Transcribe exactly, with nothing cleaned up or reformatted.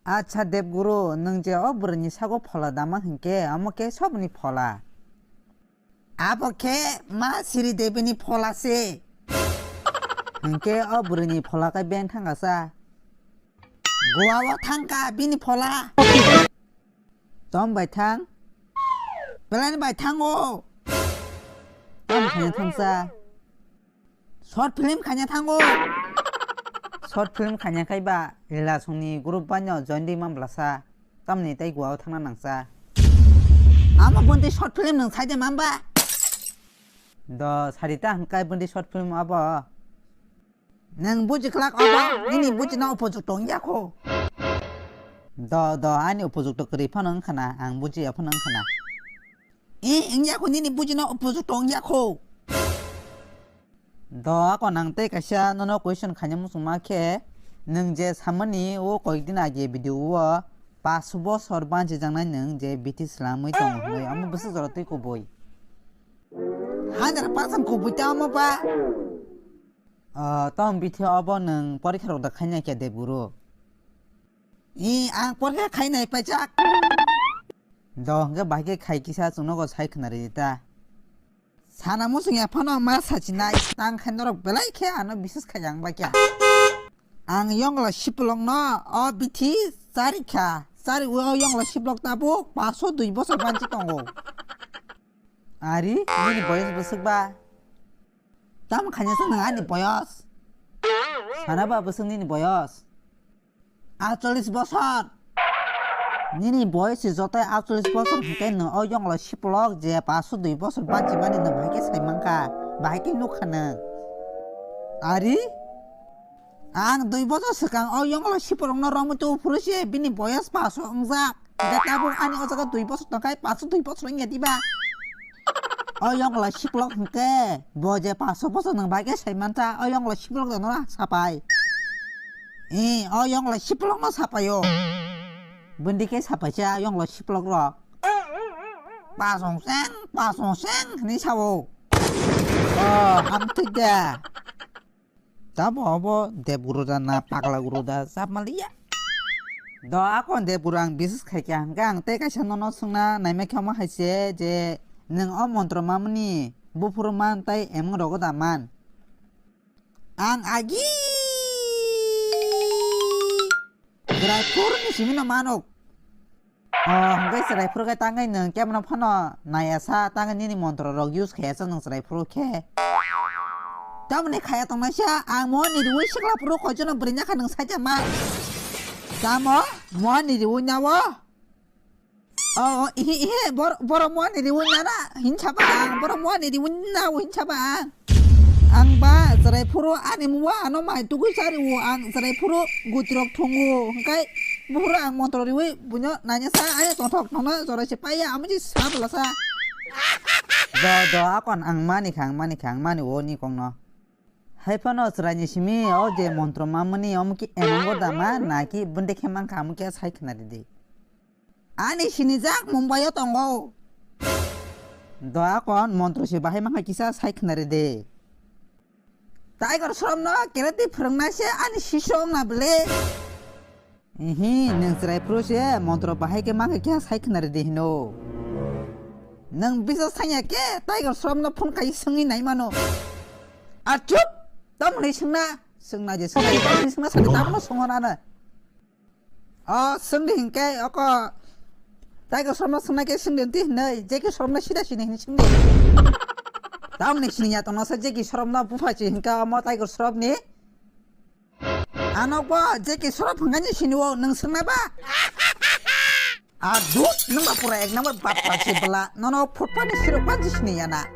Acha Debguru, nwng je o bwrwini sago phola dama hinkhe, omo khe sobni phola? Abo khe ma Siri Debini phola se. Hinkhe o bwrwini phola khe beng thangkha sa. Goa o thangkha bini phola. Tom bai thang. Belai bai thango. Tom khaina thangsa. Short film khaina thango. Short film khaina khai ba Lila songni group bano join di man blasa. Tamni tei Goa o thangna nangsa. Amo bonti short film nung saide mamba. Do sarita hwnkai bonti short film abo. Nwng buji kwlak obo, nini bujina upojukto wngya kho. Do, do, ani upojukto kwrwi phano wngkha na, ang bujiya phano wngkha na. E, wngya kho, nini bujina upojukto wngya kho. Do, ako nang tei kaisa nono question khaina muchungma khe, nwng je samani o koyekdin age video o paanch bosor banchijaknai nwng je biti swlamwi tongo hwnwi, omo bwswk jora twi kubui. Hundred percent kubui ta omo ba. Ah, tong bithi obo nwng porikha rok da khaina khe de buru? I, ang porikha khainai paijak. Do hwnkhe bahai khe khai kisa chwng nogo sai khwnari ta. Sana muchung ya phano ma sachi nai tang khai norok belai khe ano bises khai ang ba kya. Ang yongla siplong no o bithi chari kha. Chari o yongla siplok tabuk paso dui bosor banchi tongo. Ari, nini boyos bwswk ba? Tamo khaina sa nang ani boyos? Sana ba bwswk nini boyos? Aatcholish bosor. Nini boyos se joto aatcholish bosor hwnkhe nwng o yongla siplok je paso dui bosor banchi mani nwng bahai khe sai mankha, bahai khe nukha nwng. Ari? Ang dui bosor swkang o yongla siplokno romwi tubu phuru se bini boyos paso wngjak. Hwnkhe tabuk ani o jaga dui bosor tongkhai, paso dui bosor wngya diba? O yongla siplok hwnkhe bo je paso bosor nwng bai khe sai mansa, o yongla siplok de no sapai. E, o yongla siplokno sapaio. Bwndikhe sapaisa yongla siplok rok. Pasong seng, pasong seng hwnwi sao. O, hamthik de. Tamo obo debguru da na pagla guru da chapmaliya. Do akon debguru ang bises khaikha hwnkhe ang tei kaisa nono swngna naima khe omo hai se je nwng o montro mamani buphuru man tei emang rogo da man. Ang agi Chwrai phuru ni simi no mano. O, hwnkhe chwrai phuru khe tangwi nwng kebono phano naiya sa, tangwi nini montro rok use khaiya sa nwng chwrai phuru khe. Tamoni khaiya tongnaisa, ang mo ni riwi sikla phuru koichano bwrwi nyakha nwng saikha ma. Tamo mo ni riwi nyawo. O, o, ihe, ihe, bor-, borok mo ni riwi nana hinsa ba ang, borok mo ni riwi nao hinsa ba ang. Ang ba chwrai phuru ani muwa ano mai tugui chari o ang chwrai phuru guti rok thungo hwnkhe buphuru ang montro riwi buino naina sa ayo tongthok tongna jorai se paiya amo je sa bwla sa. Do do akon ang mani kha ang mani kha ang mani o ni kongno. Hai phano chwrai ni simi o je montro mamani omo ki emango dama na ki bwndekhe mankha amo khe sai khna ridi. Ani sinijak Mumbai o tongo. Do akon montro se bahai mankha kisa sai khna ridi. Tiger Shroff no karate phwrwngna se ani sisok na bwle. Ihi, nwng chwrai phuru se montro bahai khe mankha kisa sai khna ridi hino. Nwng bisa sanya khe Tiger Shroff no phone khai swngwi nai mano. A chup, tamni swngna, swngna je swngna je tamni swngna sadi tamno swngona na. O, swngdi hinkhe, oko, Tiger Shroff no swngna khe swngdi hinti hinwi, Jackie Shroff no sida sini hinwi swngdi. Tamni sini ya tongna sa Jackie Shroff no bupha si hinkhe omo Tiger Shroff ni. Ano bo Jackie Shroff hwnkhe ni sini o nwng swngna ba? A dut, nwng ba pura ek number bapra se bwla, nono phutpa ni sirok panji sini ya na.